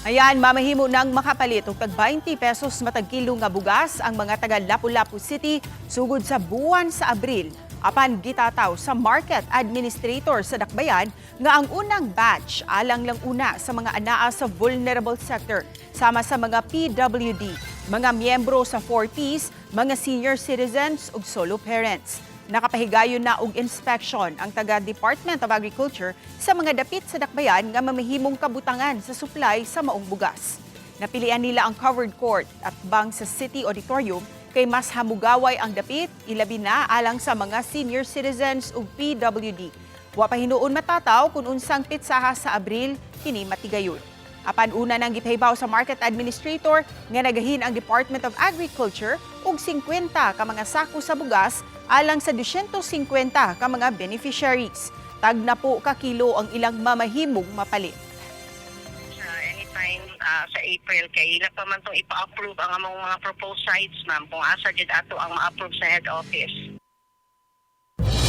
Ayan, mamahimo ng makapalit og tag 20 pesos matag kilo nga bugas ang mga taga Lapu-Lapu City sugod sa buwan sa Abril. Apan gitataw sa market administrator sa Dakbayan nga ang unang batch alang lang una sa mga anaa sa vulnerable sector sama sa mga PWD, mga miyembro sa 4Ps, mga senior citizens ug solo parents. Nakapahigayon na og inspection ang taga Department of Agriculture sa mga dapit sa Dakbayan nga mamahimong kabutangan sa supply sa maong bugas. Napilian nila ang covered court at bang sa City Auditorium kay mas hamugaway ang dapit, ilabi na alang sa mga senior citizens ug PWD. Wa pa hinuon matataw kung unsang pitsaha sa Abril kini matigayon. Apan una nang gipahibaw sa market administrator nga nagahin ang Department of Agriculture og 50 ka mga sako sa bugas alang sa 250 ka mga beneficiaries. Tag na po ka kilo ang ilang mamahimong mapalit. Sa anytime sa April kay ila pa man tong ipa-approve ang among mga proposed sites, ma'am, kung asa jud ato ang ma-approve sa head office.